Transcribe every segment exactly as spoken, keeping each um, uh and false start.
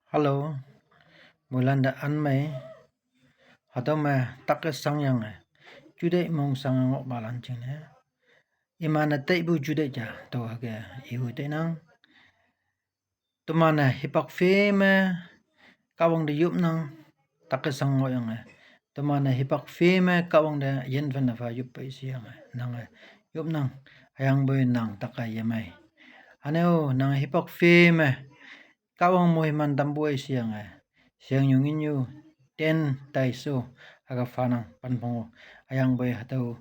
Hello, moilan te anmei. Hatüo me tak-e shangyange, juteih mong shange ngohpalan jingne, iman-e teipu juteih ja tüo hüke ihu teinang. Teman-e hipak phe me Kahwang te yopnang, tak-e shang ngohyange. Teman-e hipak phe me Kahwang te yin phen-e pha yoppei sheyange nange yopnang, hüyangpoi nang tak-e yemei. Üne-o nang hipak phe me Kahwang moiman tampu ei sheyange, shengnyu nginyu ten taisho hüke phanang panphong-o. Hüyangpoi hatüo,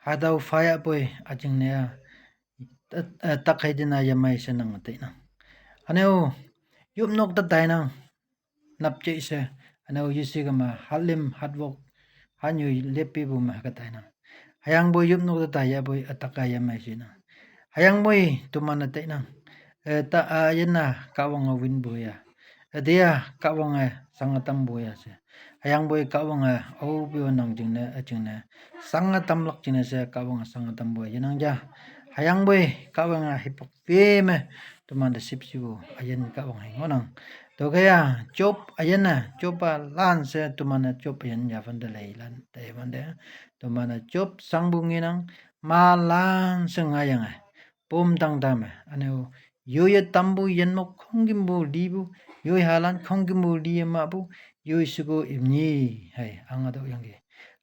hatüo phayahpoi üjingne-a, eh, tak hei tina yemei she nang teinang. Üne-o yopnok te tainang, napjei she, üne-o yeshe kema hatlim hatwok, hanyu leppipu me hüke tainang. Hüyangpoi yopnok te taiyahpoi ütak-a yemei shenang. Hüyangpoi teman-e teinang, eh, ta üyin-a Kahwange winpu ya, üte-a Kahwange shange tampu ya she. Hüyangpoi Kahwange aope-o nang jingne üjingne shange tamlak jingne she Kahwange shange tampu yenang ja. Hüyangpoi Kahwange hipak phe me temante shipshipu üyin Kahwang hei ngohnang. Tüokhei-a Job üyin-e, Job-a lan she teman-e Job üyin yaphan te leilan taiwante, teman-e Job shangpu ngenang, malan she ngaiyange, pom tangta me, üne-o, yoiye tampu yinmok khongkümpu lipu, yoi halan khongkümpu liye mahpu, yoi sheko imni, hei, ange tüoyangki.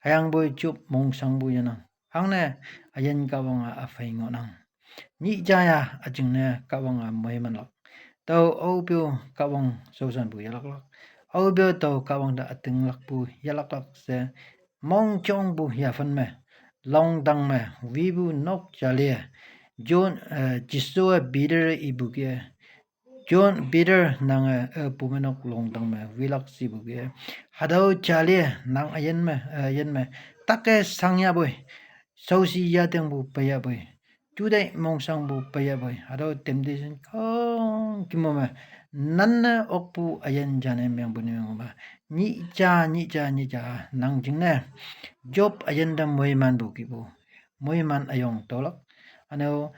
Hüyangpoi Job mongshangpu yenang. Hangne, üyin Kahwange üphei ngohnang. Nyih jaya üjingne Kahwange moimanlak. Tao aope-o Kahwang shaoshanpu yelaklak. Aope-o tao Kahwang te ütinglakpu yelaklak she, mongjongpu yaphan me, longdang me, wipu nok jalie, John, eh, Jesu-e Peter ipu ke, John Peter nange, eh, pume nok longdang me wilak shipu ke, hatüo jalie nang üyin me, eh, üyin me, tak-e shangyahpoi, shaoshi yatengpu peiyahpoi, juteih mongshangpu peiyahpoi, hatüo temptation khongkümpu me, nanne okpu üyin jane mengpu ne mengma, nyih ja, nyih ja, nyih ja, nang jingne, Job üyin te moimanpu kihpu, moiman üyong tüolak, üne-o,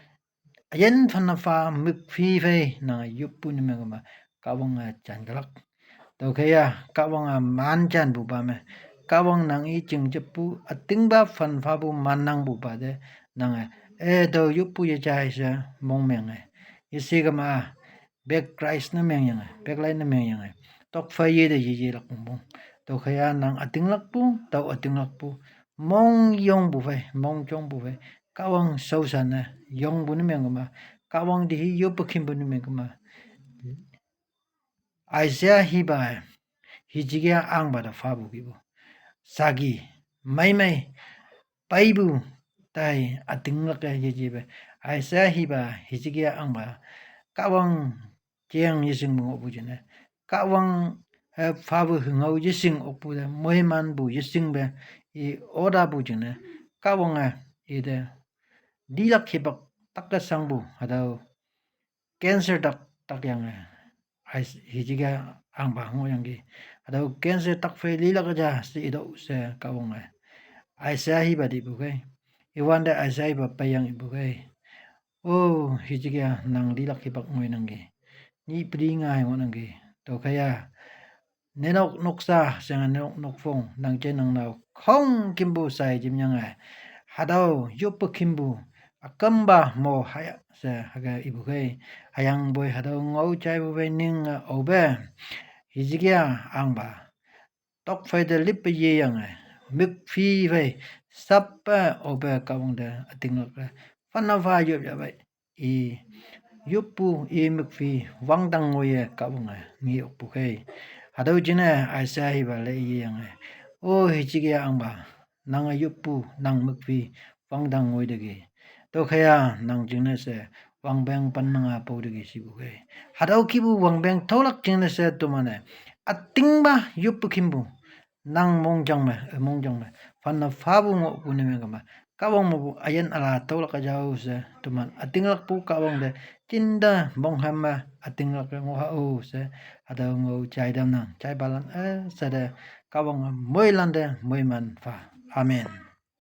üyin phanne pha mükphi phei nange yoppu ne mengma, Kahwange jan kelak. Tüokhei-a Kahwange man janpupa me, Kahwang nang i jing jeppu, ütingpa phan phapu mannangpupa te, nange, eh, tüo yoppu yejai she mongmenge, yeshe kema, backslide ne mengyange, backslide ne mengyange, tokphei yete yeyelak pongpong. Tüokhei-a nang ütinglakpu, tao ütinglakpu, mongyongpu phei, mongjongpu phei, Kahwang shaoshan-e yongpu ne mengkema, Kahwang te hi yoppe khimpu ne mengkema, Isaiah hipa, Hezekiah ahngpa te phapu kihpu, saki, meimei, peipu, tai ütinglak-e yejepe, Isaiah hipa, Hezekiah ahngpa, Kahwang jeng yeshingpu ngohpu jingne, Kahwang, eh, phapu hüngao yeshing okpu te, moimanpu yeshingpe, i orderpu jingne, Kahwange, ite, lilak hipak tak-e shangpu, hatüo, cancer tak, takyange, ai, Hezekiah ahngpa ngohyangki. Hatüo cancer tak phei lilak ja she itüoh she Kahwange, Isaiah hipa te ipu kei. Iwante Isaiah hipa peiyang ipu kei. O, Hezekiah nang lilak hipak ngoinangki. Nyih peli ngai ngohnangki. Tüokhei-a, nenok noksa, shenge nenok nokphong, nang je nang nao, khongkümpu sai jimyange, hatüo yoppe khimpu, ükümpa mo haya she hüke ipu kei. Hüyangpoi hatüo ngao jaipu phei ninge aope, Hezekiah ahngpa, tokphei te lippe yeyange, mükphi phei, sappe aope Kahwang te ütinglak-e, phanne pha yop yahpei, i yoppu i mükphi wangdang ngoiye Kahwange nge okpu kei. Hatüo jingne Isaiah hipa le yeyange, O Hezekiah ahngpa, nange yoppu nang mükphi wangdang ngoiteki, tüokhei-a nang jingne she wangpeng pen nanga paoteki shipu kei. Hatüo kihpu wangpeng tüolak jingne she teman-e ütingpa yoppe khimpu, nang mongjang me, eh, mongjang me, phanne phapu ngohpu ne mengkema, Kahwang mepu üyin üla tüolak jao she teman ütinglakpu Kahwang te, jinte mongham me ütinglak ngoh ha-o she, hatüo ngao jai tamnang, jaipalan, eh, she te, Kahwange moilan te moiman pha. Amen.